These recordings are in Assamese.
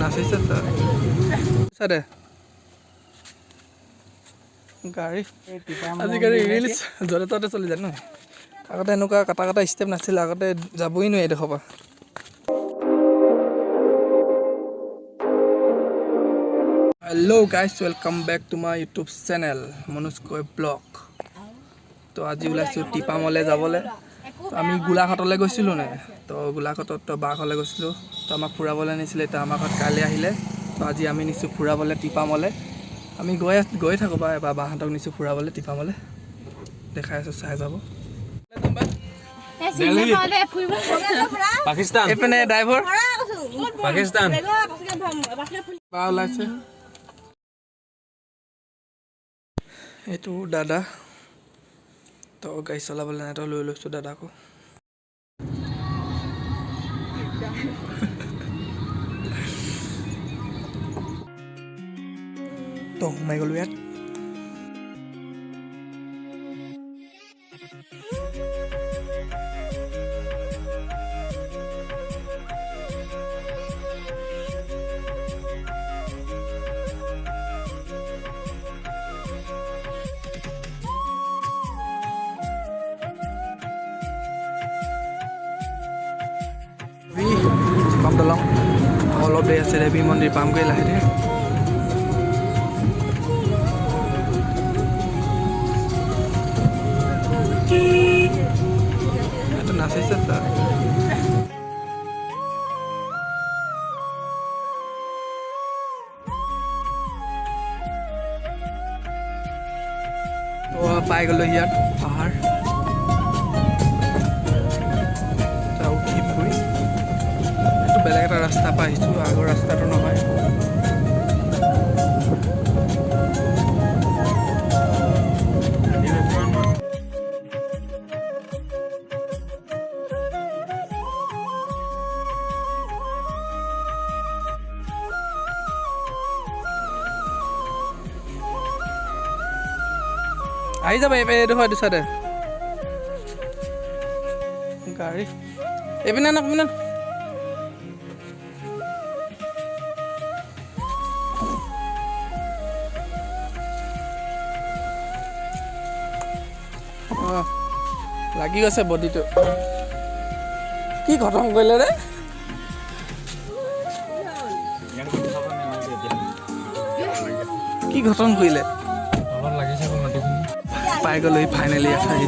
নাচিছে চাৰে গাড়ী। আজিকালি ৰিলচ য'তে ত'তে চলি যায় ন। আগতে এনেকুৱা কাটা কাটা ষ্টেপ নাছিল, আগতে যাবই নোৱাৰি এডোখৰ পৰা। Hello guys, welcome back to my YouTube channel Manoj কৈ ব্লগ। তো আজি ওলাইছোঁ টিপামলৈ যাবলৈ। তো আমি গোলাঘাটলৈ গৈছিলোঁ নে, তো গোলাঘাটত তো বাঘলৈ গৈছিলোঁ, তো আমাক ফুৰাবলৈ নিছিলে। তো আমাৰ ঘৰত কাইলৈ আহিলে, তো আজি আমি নিছোঁ ফুৰাবলৈ টিপামলৈ। আমি গৈ গৈ থাকোঁ বা এবাৰ বাহঁতক নিছোঁ ফুৰাবলৈ টিপামলৈ, দেখাই আছোঁ, চাই যাব। পাকিস্তান। এইপিনে ড্ৰাইভাৰ। পাকিস্তান। বা ওলাইছে। এইটো দাদা, তো গাড়ী চলাবলৈ নাই, তো লৈ লৈছোঁ দাদাকো। তো সোমাই গ'লোঁ ইয়াত। পাম দলং অলপ দেৰি আছে, দেৱী মন্দিৰ পামগৈ লাহে ধীৰে। এইটো নাচিছে ছাৰ। তো পাই গ'লো ইয়াত পাহাৰ। তো উঠিমগৈ। এইটো বেলেগ এটা ৰাস্তা পৰা আহিছোঁ, আগৰ ৰাস্তাটো নহয়। আহি যাবা এইডোখৰ, এইটো চাইডে গাড়ী। এইপিনে আনক, এইপিনে। অঁ, লাগি গৈছে বডিটো। কি ঘটন কৰিলে ৰে? কি ঘটন কৰিলে? অলপ লাগিছে আকৌ মাটিখিনি। পাই গ'লো ফাইনেলি আহি।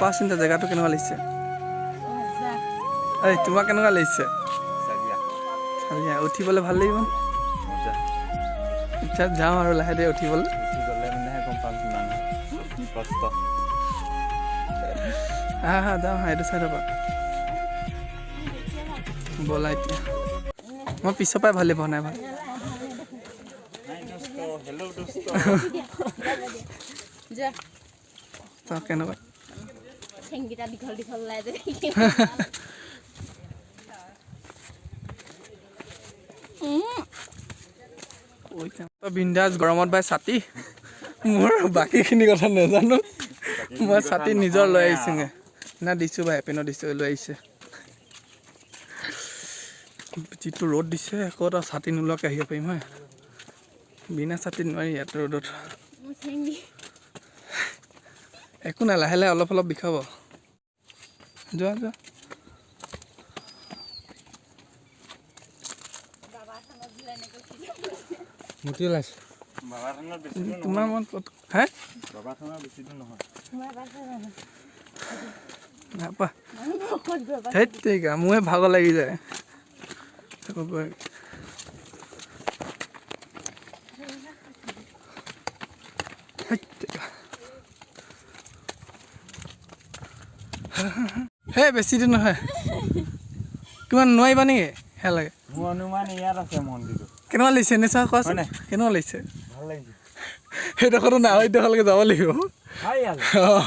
কোৱাচোন, জেগাটো কেনেকুৱা লাগিছে? এই তোমাক কেনেকুৱা লাগিছে? চালিয়া উঠিবলৈ ভাল লাগিব। এতিয়া যাওঁ আৰু লাহে ধীৰে উঠিবলৈ। উঠি গ'লে মানেহে গম পাম কিমান কি কষ্ট। হা হা, যাওঁ হা, এইটো চাইডৰ পৰা ব'লা। এতিয়া মই পিছৰ পৰাই ভালে পোৱা নাই, ভাল। হেল্ল' দোস্ত। চাওঁ কেনেকুৱা। ঠেংকেইটা দীঘল দীঘল ওলাই যায়। বিন্দাছ গৰমত ভাই ছাতি, মোৰ বাকীখিনি কথা নাজানো। মই ছাতি নিজৰ লৈ আহিছোঁগে না দিছোঁ ভাই, এপিনো দিছোঁ, লৈ আহিছে। যিটো ৰ'দ দিছে, আকৌ এটা ছাতি নোলোৱাকৈ আহিব পাৰিম হয়? বিনা ছাতিত নোৱাৰি ইয়াত ৰ'দত। মোৰ ঠেং বিষ। একো নাই, লাহে লাহে অলপ অলপ বিষাব। যোৱা যোৱা। মুতি ওলাইছে। বাবা থানত বেছি দূৰ। তোমাৰ মন ক'ত হে? বাবা থানৰ বেছি দূৰ নহয়। নাপা ধেত তেৰিকা, মোৰে ভাগৰ লাগি যায় আকৌ গৈ। ধেত তেৰিকা। হে, বেছি দূৰ নহয়। কিমান নোৱাৰিবা নেকি? সেয়া লাগে। মোৰ অনুমান ইয়াত আছে মন্দিৰটো। কেনেকুৱা লাগিছে এনে চাহ কোৱাচোন। হয় নাই? কেনেকুৱা লাগিছে? ভাল লাগিছে। সেইডোখৰতো নাই, সেইডোখৰলৈকে যাব লাগিব। হাই ইয়ালে। অঁ।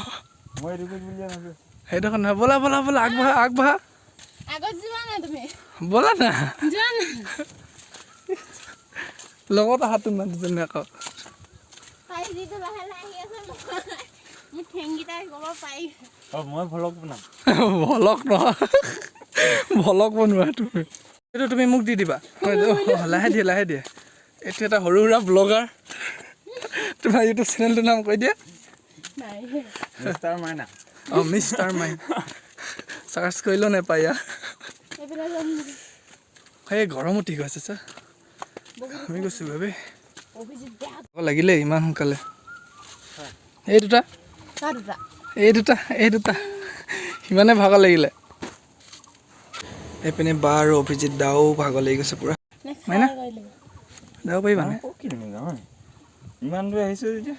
মই এইটো বুলিয়ে ভাবিছোঁ। সেইডোখৰ নহয়। ব'লা ব'লা ব'লা, আগবঢ়া আগবঢ়া। আগত যোৱা না তুমি। ব'লা না। যোৱা না। লগত অহা তোমাৰ দুজনী আকৌ। তাই যিটো লাহে লাহে আহি আছে। মোৰ ঠেংকেইটা ক'ব পাৰি। অ, মই ভলগ বনাম। ভলক নহয়, ভলক বনোৱা তুমি। এইটো তুমি মোক দি দিবা। লাহে দিয়ে, লাহে দিয়ে। এইটো এটা সৰু সুৰা ব্লগাৰ। তোমাৰ ইউটিউব চেনেলটোৰ নাম কৈ দিয়া। নাই। মিষ্টাৰ মাইনা। অঁ, মিষ্টাৰ মাইন, চাৰ্চ কৰিলেও নাপায় ইয়াৰ। এইফালে যাম নেকি? সেই গৰম উঠি গৈছে ছাৰ। আমি গৈছোঁ ভাবি। অভিজিত বেয়া। লাগিলে ইমান সোনকালে এই দুটা। কাৰ দুটা? এই দুটা, এই দুটা সিমানে ভাগৰ লাগিলে। এইপিনে বা আৰু অভিজিত দাও ভাগৰ লাগি গৈছে পূৰা। নে? মাইনা? খাই কৰিলোঁ। যাব পাৰিবানে? আকৌ কিনো যাওঁ, ইমান দূৰ আহিছোঁ যেতিয়া।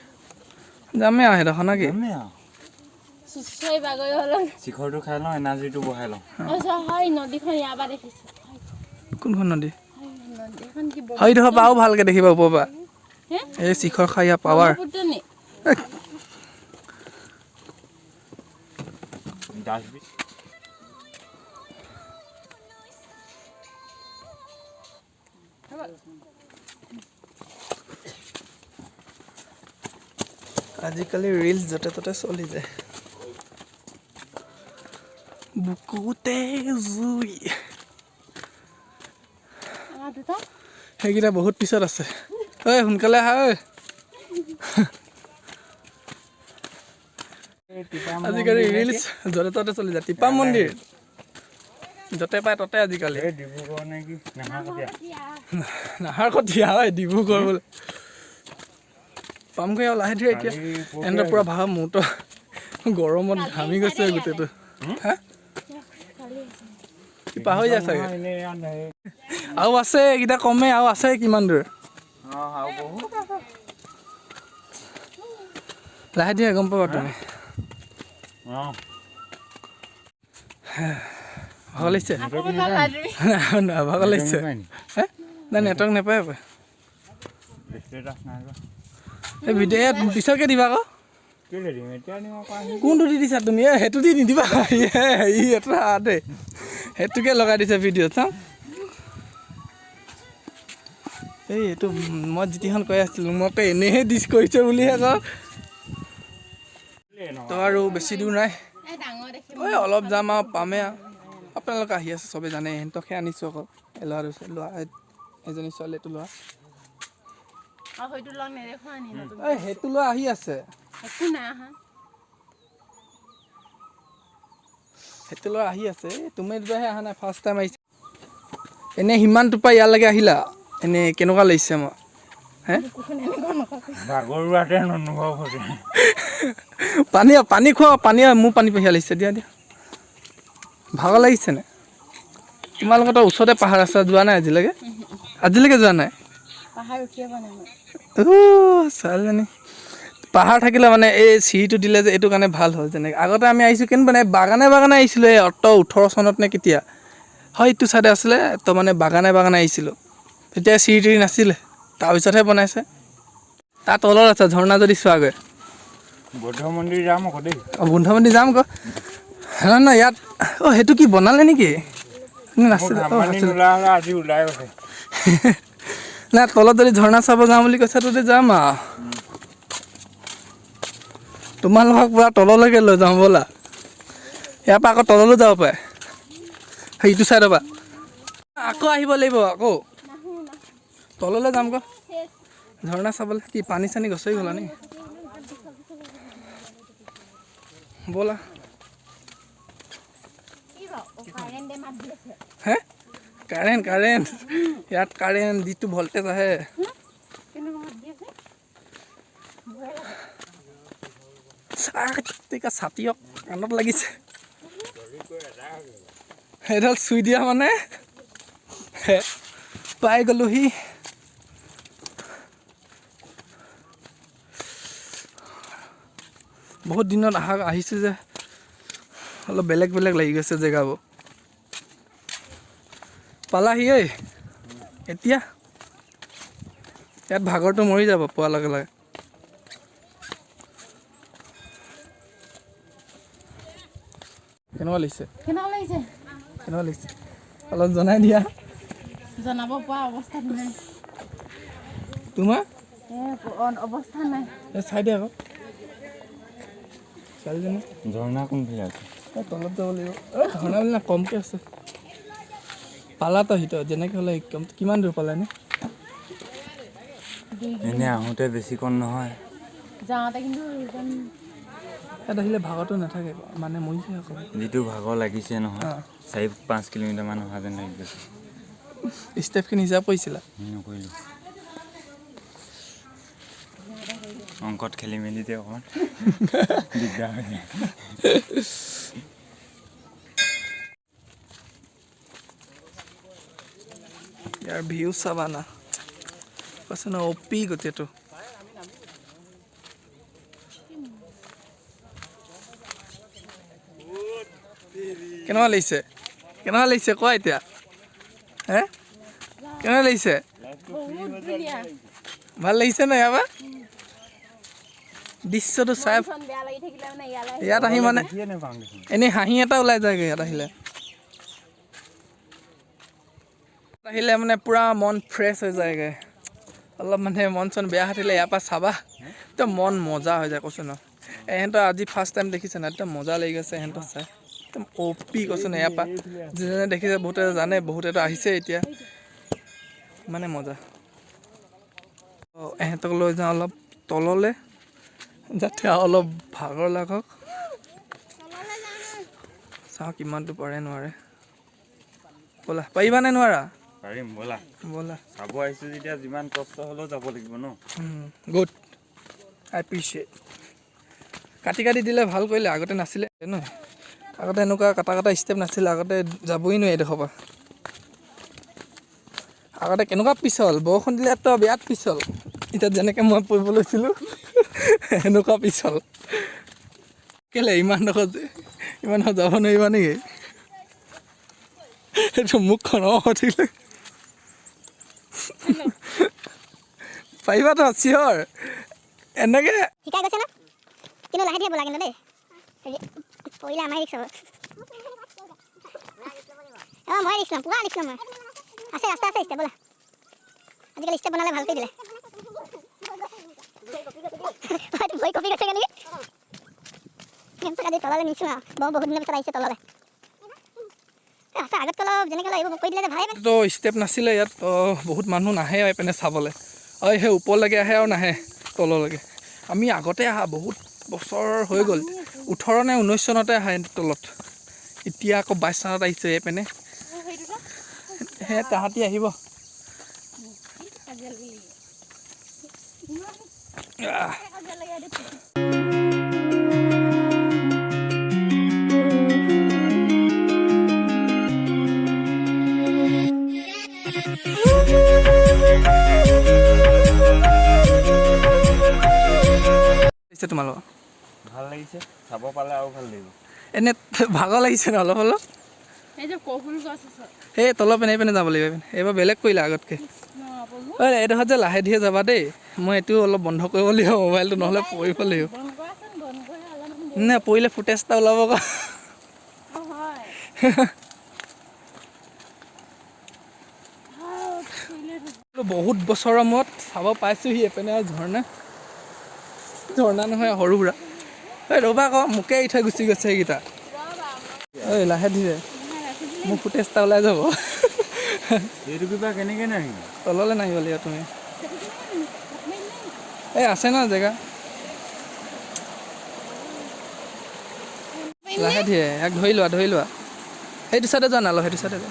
যামেই আৰু সেইডোখৰ, নে কি? যামেই আৰু। চুচৰি বাগৰি হ'ল। শিখৰটো খাই লওঁ, এনাৰ্জিটো বঢ়াই লওঁ। অ, চোৱা, হয় নদীখন ইয়াৰ পৰা দেখিছোঁ। কোনখন নদী? হয় নদীখন কি? সেইডোখৰ পৰা আৰু ভালকৈ দেখিবা ওপৰৰ পৰা। হে? এই শিখৰ খাই ইয়াৰ পাৱাৰ। ব্ৰহ্মপুত্ৰ নি? ডাষ্টবিন। আজিকালি ৰিলচ য'তে ত'তে চলি যায়। বুকুতে জুই। আমাৰ দুটা। সেইকেইটা বহুত পিছত আছে। ঐ, সোনকালে আহা ঐ। আজিকালি ৰিলচ য'তে ত'তে চলি যায়। টিপা মন্দিৰ য'তে পায় ত'তে আজিকালি। এই ডিব্ৰুগড় নে কি, নাহৰকটীয়া। নাহৰকটীয়া হয়, ডিব্ৰুগড় বোলে। পামগৈ আৰু লাহে ধীৰে এতিয়া। কালি পৰহি। এনেকুৱা পূৰা ভাৱ, মোৰতো গৰমত ঘামি গৈছে গোটেইটো। হা, কি পাহৰি যায় চাগে। এনেই ইয়াত হেৰি। আৰু আছে, এইকেইটা কমেই, আৰু আছে কিমান দূৰ। অঁ, আৰু বহুত আছে। লাহে ধীৰে গম পাবা তুমি। অঁ। ভাগৰ লাগিছে? আকৌ বনালা তুমি। নাই, ভাগৰ লাগিছে। হে, নাই, নেটৱৰ্ক নাপায় পাই। ষ্টেটাছ নাই যোৱা। এই ভিডিঅ' ইয়াত পিছতকৈ দিবা আকৌ। কেলৈ দিম? এতিয়া দিম আকৌ আহি। কোনটো দি দিছা তুমি? এই সেইটো দি নিদিবা। হেৰি এটা দেই, সেইটোকে লগাই দিছে ভিডিঅ'ত, চাওঁ। এই এইটো মই যিটিখন কৈ আছিলোঁ, মই আকৌ এনেহে ডিছ কৰিছে বুলিহে আকৌ। তো আৰু বেছি দূৰ নাই। এই ডাঙৰ দেখি। ঐ, অলপ যাম আৰু পামেই আৰু। আপোনালোক আহি আছে, চবে জানে। ইহঁতকহে আনিছোঁ অকল। এই ল'ৰাটো, ল'ৰা এজনী ছোৱালী, এইটো ল'ৰা। আৰু সেইটো লগ নেদেখুৱা নি নতুন? ঐ, সেইটো ল'ৰা আহি আছে। একো নাই অহা। সেইটো ল'ৰা আহি আছে। এই তুমি দুটাহে অহা নাই, ফাৰ্ষ্ট টাইম আহিছে। এনেই সিমানটোৰ পৰা ইয়ালৈকে আহিলা, এনেই কেনেকুৱা লাগিছে মই হে? বুকুখন এনেকুৱা নকয়। ভাগৰুৱাতে অনুভৱ হৈছে। পানী, পানী খোৱা, পানী। মোৰ পানী পিয়াহ লাগিছে, দিয়া দিয়া। ভাগৰ লাগিছে নে? তোমালোকৰ তো ওচৰতে পাহাৰ আছে, যোৱা নাই আজিলৈকে? আজিলৈকে যোৱা নাই? পাহাৰ উঠিয়ে পোৱা নাই মই। ছোৱালীজনী পাহাৰ থাকিলে মানে এই চিৰিটো দিলে যে, এইটো কাৰণে ভাল হ'ল। যেনেকৈ আগতে আমি আহিছোঁ, কিন্তু মানে বাগানে বাগানে আহিছিলোঁ। এই অট 18 চনত নে কেতিয়া হয়, এইটো চাইডে আছিলে তো, মানে বাগানে বাগানে আহিছিলোঁ। তেতিয়া চিৰি তিৰি নাছিলে, তাৰপিছতহে বনাইছে। তাৰ তলত আছে ঝৰ্ণা, যদি চোৱাগৈ। বৌদ্ধ মন্দিৰ যাম আকৌ দেই। অঁ, বুদ্ধ মন্দিৰ যাম আকৌ। নহয় নহয়, ইয়াত অঁ, সেইটো কি বনালে নেকি? নে মোৰ নাছিলে? ঘাম অঁ, পানী আছিলে। নোলা হ'লে আজি ওলাই গৈছে। নাই, তলত যদি ঝৰ্ণা চাব যাওঁ বুলি কৈছা, ততে যাম আৰু। তোমালোকক পূৰা তললৈকে লৈ যাওঁ ব'লা। ইয়াৰ পৰা আকৌ তললৈ যাব পাৰে, সেইটো চাইডৰ পৰা আকৌ আহিব লাগিব আকৌ। নাহো, নাহো। তললৈ যাম আকৌ। শেষ। ঝৰ্ণা চাবলৈ। কি পানী চানী গছৰি গ'লা নেকি? ব'লা। কি বাৰু কাৰেণ্টে মাত দি আছে। হে, কাৰেণ্ট, কাৰেণ্ট, ইয়াত কাৰেণ্ট যিটো ভল্টেজ আহে। কেনেকুৱা মাত দি আছে? ভয় লাগে। আহ, ছাতিয়ক কাণত লাগিছে। সেইডাল চুই দিয়া মানে হে, পাই গ'লোহি। বহুত দিনত অহা আহিছোঁ যে, অলপ বেলেগ বেলেগ লাগি গৈছে জেগাবোৰ। পালাহি ঐ। এতিয়া ইয়াত ভাগৰটো মৰি যাব পোৱাৰ লগে লগে। কেনেকুৱা লাগিছে? কেনেকুৱা লাগিছে? কেনেকুৱা লাগিছে অলপ জনাই দিয়া। জনাব পৰা অৱস্থাত নাই। তোমাৰ এ অৱস্থা নাই। এই চাই দিয়া আকৌ। ছোৱালীজনী। ঝৰ্ণা কোনফালে আছে? এই তলত যাব লাগিব। এই ঝৰ্ণা বুলি নাই, কমকৈ আছে। পালা তো সিটো যেনেকৈ হ'লে একদম কিমান দূৰ পালা এনে? এনে আহোঁতে বেছি কণ নহয়। যাওঁতে কিন্তু একদম ইয়াত আহিলে ভাগৰটো নাথাকে, মানে মৰি যায় আকৌ। যিটো ভাগৰ লাগিছে নহয়, অঁ। 4-5 কিলোমিটাৰমান অহা যেন লাগি গৈছে। ষ্টেপখিনি হিচাপ কৰিছিলা? নকৰিলোঁ, অংকত খেলি মেলিতে অকণমান দিগদাৰ হৈ যায়। ইয়াৰ ভিউ চাবা না, কৈছে ন অপি গোটেইটো। কেনেকুৱা লাগিছে? কেনেকুৱা লাগিছে কোৱা এতিয়া? হে, কেনেকুৱা লাগিছে? বহুত ধুনীয়া। ভাল লাগিছে নাই? ইয়াৰ পৰা দৃশ্যটো চাই মন বেয়া লাগি থাকিলে মানে ইয়ালৈ ইয়াত আহি মানে দেখিয়ে নাপাওঁ দেখোন। এনেই হাঁহি এটা ওলাই যায়গৈ। ইয়াত আহিলে মানে পূৰা মন ফ্ৰেছ হৈ যায়গৈ। অলপ মানে মন চন বেয়া হৈ থাকিলে ইয়াৰ পৰা চাবা, একদম মন মজা হৈ যায়, কৈছোঁ ন। এহেঁতৰ আজি ফাৰ্ষ্ট টাইম দেখিছে না, একদম মজা লাগি গৈছে এহেঁতৰ চাই। একদম অপি, কৈছোঁ ন। ইয়াৰ পৰা যিজনে দেখিছে বহুতে জানে, বহুতেতো আহিছে এতিয়া, মানে মজা। অঁ, এহেঁতক লৈ যাওঁ অলপ তললৈ, যাতে অলপ ভাগৰ লাগক। চাওঁ কিমানটো পাৰে নোৱাৰে। ব'লা, পাৰিবা নে নোৱাৰা? পাৰিম, ব'লা। ব'লা। চাব আহিছোঁ যেতিয়া যিমান কষ্ট হ'লেও যাব লাগিব ন। Good, I appreciate. কাটি কাটি দিলে ভাল কৰিলে, আগতে নাছিলে ন। আগতে এনেকুৱা কাটা কাটা ষ্টেপ নাছিলে, আগতে যাবই নোৱাৰি এডোখৰ পৰা। আগতে কেনেকুৱা পিছল, বৰষুণ দিলে তো বিৰাট পিছল। এতিয়া যেনেকৈ মই পৰিব লৈছিলোঁ সেনেকুৱা পিছল। কেলে ইমান ডোখৰ যে ইমান ডোখৰ যাব নোৱাৰিবা নেকি? সেইটো মুখখন অঁ ঠিক পাৰিবাতো, চিয়ৰ এনেকৈ শিকাই গৈছে ন, কিন্তু লাহে ধীৰে ব'লা কিন্তু দেই, হেৰি, পৰিলে আমাৰে ৰিক্স হ'ব। অঁ, মই ৰিক্স ল'ম, পূৰা ৰিক্স ল'ম মই। আছে ৰাস্তা, আছে ষ্টেপ, ব'লা। আজিকালি ষ্টেপ বনালে ভাল কৰি দিলে। হয়তো ভৰি কঁপি গৈছেগৈ নেকি? আজি তললৈ নিছোঁ আৰু বৰ বহুত দিনৰ পিছত আহিছে তললৈ। এই আছে আগতকৈ অলপ যেনেকৈ অলপ এইবোৰ কৰি দিলে যে ভালেই। তো ষ্টেপ নাছিলে ইয়াত, তো বহুত মানুহ নাহে এইপিনে চাবলৈ। আৰু সেই ওপৰলৈকে আহে আৰু নাহে তললৈকে। আমি আগতে অহা বহুত বছৰ হৈ গ'ল, 18 নে 19 চনতে আহা তলত। এতিয়া আকৌ 22 চনত আহিছে এইপিনে। সেই তাহাঁতি আহিব। কাজিয়া লাগি আহ, কাজিয়া লাগে। লাগিছে তোমালোকৰ? ভাল লাগিছে, চাব পালে আৰু ভাল লাগিব। এনে ভাগৰ লাগিছে ন অলপ অলপ? এই যে কৌফুল গছ আছে। সেই তলৰ পিনে, এইপিনে যাব লাগিব এইপিনে। এইবাৰ বেলেগ কৰিলে আগতকৈ। কৃষ্ণ প্ৰভু। ঐ, এইডোখৰত যে লাহে ধীৰে যাবা দেই। মই এইটো অলপ বন্ধ কৰিব লাগিব মোবাইলটো, নহ'লে পৰিব লাগিব। বন্ধ কৰাচোন, বন্ধ কৰি অলপমান। নে পৰিলে ফুটেজ এটা ওলাব আকৌ। অ, হয়। বহুত বছৰৰ মূৰত চাব পাইছোঁহি এইপিনে আৰু ঝৰ্ণা। ঝৰ্ণা নহয়, সৰু সুৰা। ঐ ৰ'বা আকৌ, মোকে এৰি থৈ গুচি গৈছে সেইকেইটা। ঐ লাহে ধীৰে, মোৰ ফুটেজ এটা ওলাই যাব। এইটো কিবা কেনেকৈ নাহিব? তললৈ নাহিব লাগিব তুমি। এই আছে ন জেগা। লাহে ধীৰে ইয়াক ধৰি লোৱা, ধৰি লোৱা। সেইটো চাইডে যোৱা নালো, সেইটো চাইডে যোৱা।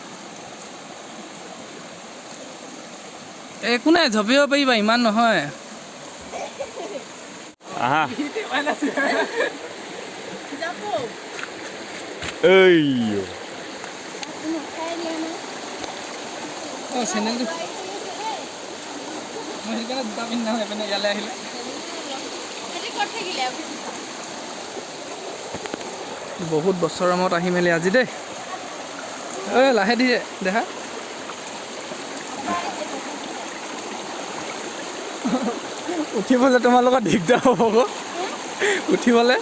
একো নাই, জঁপিয়াব পাৰিবা, ইমান নহয়। আহা। এই অঁ, চেণ্ডেলটো মই সেইকাৰণে জোতা পিন্ধি নাহোঁ এইপিনে ইয়ালৈ আহিলে। বহুত বছৰৰ মূৰত আহি মেলি আজি দেই। ঐ লাহে ধীৰে দেখা। উঠিবলৈ তোমালোকৰ দিগদাৰ হ'ব আকৌ উঠিবলৈ।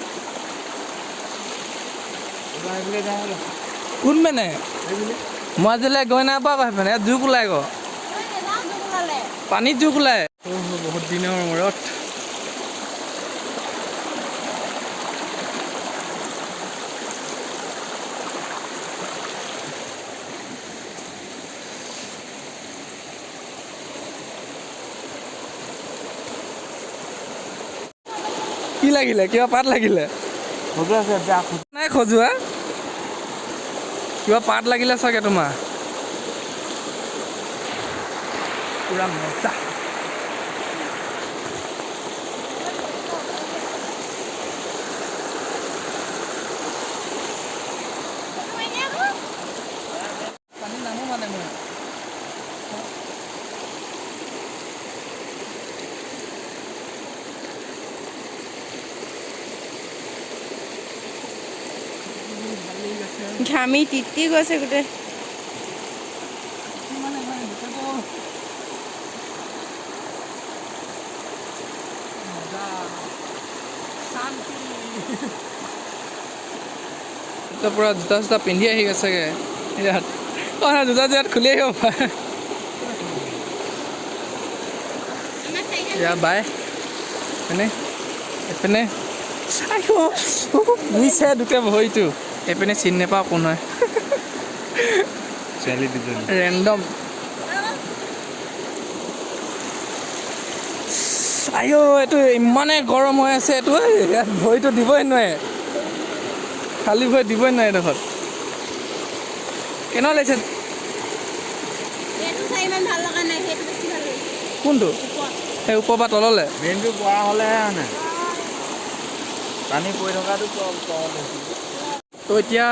কোন মানে মই আজিলৈ গৈ নাই পোৱা আকৌ সেইপিনে। ইয়াত জোক ওলাই আকৌ, পানীত জোক ওলাই। বহুত দিনৰ মূৰত। কি লাগিলে? কিবা পাত লাগিলে? নাই খজোৱা, কিবা পাত লাগিলে চাগে তোমাৰ। পুৰা মজা। পানী নামো মানে মই। ঘামি তিতি গৈছে গোটেই। পুৰা জোতা চোতা পিন্ধি আহি গৈছেগে ইয়াত। অ জোতা ইয়াত খুলি আহিব পাৰে। এয়া বাই এনে এইপিনে নিছে দুটা ভৰিটো এইপিনে চিনি নাপাওঁ কোন হয়। ছোৱালী দুজনী ৰেণ্ডম। আইঅ এইটো ইমানে গৰম হৈ আছে এইটো, ইয়াত ভৰিটো দিবই নোৱাৰে, খালী ভৰি দিবই নোৱাৰে এডোখৰত। কেনেকুৱা লাগিছে? এইটো চাই ইমান ভাল লগা নাই, সেইটো বেছি ভাল লাগিছে। কোনটো? সেই ওপৰৰ পৰা তললৈ? মেইনটো পৰা হ'লেহে মানে পানী পৰি থকাটো তল। তো এতিয়া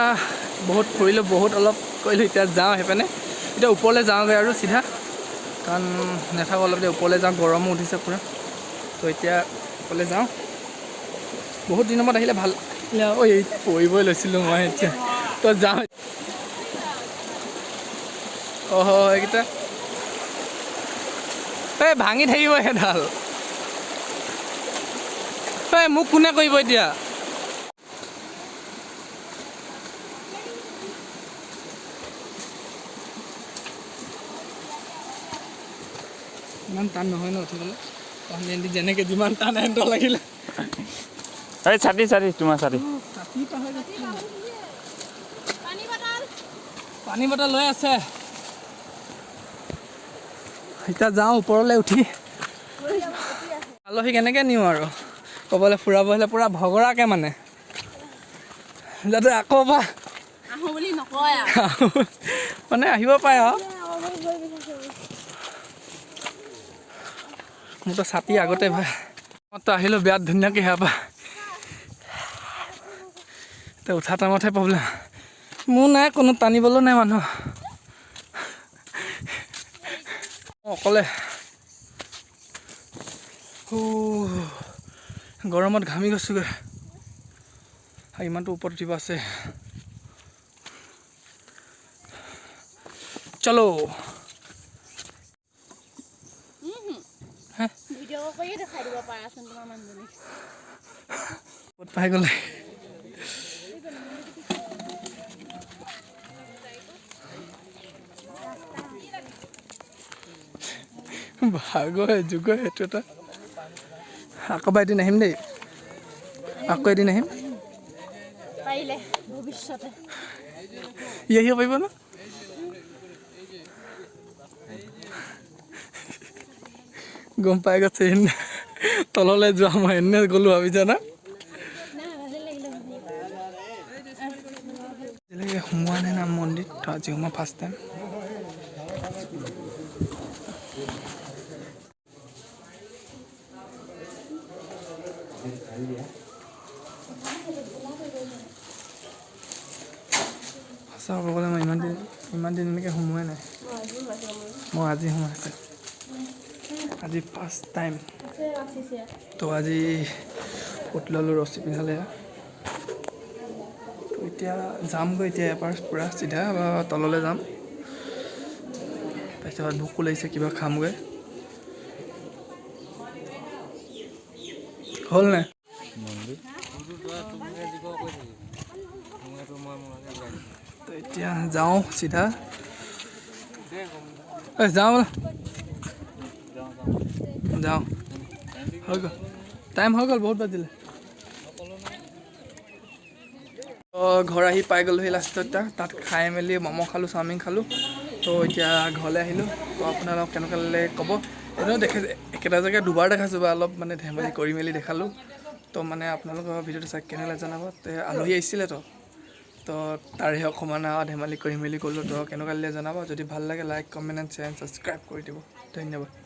বহুত ফুৰিলোঁ, বহুত অলপ কৰিলোঁ, এতিয়া যাওঁ সেইপিনে। এতিয়া ওপৰলৈ যাওঁগৈ আৰু চিধা, কাৰণ নাথাকোঁ অলপ দেৰি, ওপৰলৈ যাওঁ, গৰমো উঠিছে পূৰা। তো এতিয়া ওপৰলৈ যাওঁ। বহুত দিনৰ মূৰত আহিলে ভাল। ঐ পৰিবই লৈছিলোঁ মই এতিয়া। তো যাওঁ। অহ এইকেইটা এই ভাঙি থাকিব সেইডাল। এই মোক কোনে কৰিব এতিয়া? ইমান টান নহয় ন উঠিবলৈ, যেনেকৈ যিমান টান এণ্ট লাগিলে। এই ছাতি ছাতি তোমাৰ ছাতি। পানী বটল লৈ আছে। এতিয়া যাওঁ ওপৰলৈ উঠি। আলহী কেনেকৈ নিওঁ আৰু ক'বলৈ ফুৰাব আহিলে পূৰা ভগৰাকৈ মানে, যাতে আকৌ বা আহোঁ বুলি নকয় আৰু মানে আহিব পাৰে আৰু। মোৰতো ছাতি আগতে ভাই। মইতো আহিলোঁ বিৰাট ধুনীয়াকৈ সেয়াৰ পৰা, এতিয়া উঠা টাইমতহে প্ৰব্লেম। মোৰ নাই কোনো টানিবলৈও নাই মানুহ, অকলে। গৰমত ঘামি গৈছোগৈ, আৰু ইমানটো ওপৰত উঠিব আছে। চলো। ভিডিঅ' কৰিয়ে দেখাই দিব পাৰাচোন তোমাৰ মানুহজনীক। ক'ত পাই গ'লে? ভাগৰ যুগৰ সেইটো এটা। আকৌ বা এদিন আহিম দেই, আকৌ এদিন আহিম পাৰিলে ভৱিষ্যতে। ই আহিব পাৰিব ন? গম পাই গৈছে তললৈ যোৱা, মই এনে গ'লো ভাবিছা না? আজিলৈকে সোমোৱা নাই না মন্দিৰ, তো আজি সোমোৱা ফাৰ্ষ্ট টাইম। সঁচা ক'ব গ'লে মই ইমান দিন এনেকৈ সোমোৱাই নাই, মই আজি সোমাইছোঁ, আজি ফাৰ্ষ্ট টাইম। তো আজি ফটো ল'লোঁ, ৰছী পিন্ধালে। তো এতিয়া যামগৈ, এতিয়া ইয়াৰ পৰা পূৰা চিধা তললৈ যাম। তাৰপিছত ভোকো লাগিছে, কিবা খামগৈ। হ'ল নাই? তো এতিয়া যাওঁ চিধা, যাওঁ বোলা, যাওঁ। হৈ গ'ল টাইম, হৈ গ'ল, বহুত বাজিলে। ঘৰ আহি পাই গ'লোহি লাষ্টত। তাত খাই মেলি ম'ম' খালোঁ, চাওমিন খালোঁ। তো এতিয়া ঘৰলৈ আহিলোঁ। তো আপোনালোক কেনেকুৱা লাগিলে ক'ব। এনেও দেখে একেটা জেগাত দুবাৰ দেখাইছোঁ বা অলপ মানে ধেমালি কৰি মেলি দেখালোঁ। তো মানে আপোনালোকৰ ভিডিঅ'টো চাই কেনে লাগে জনাব। তে আলহী আহিছিলে, তো তো তাৰে অকণমান আৰু ধেমালি কৰি মেলি গ'লোঁ। তো কেনেকুৱা লাগিলে জনাব। যদি ভাল লাগে, like, comment and share, subscribe কৰি দিব। ধন্যবাদ।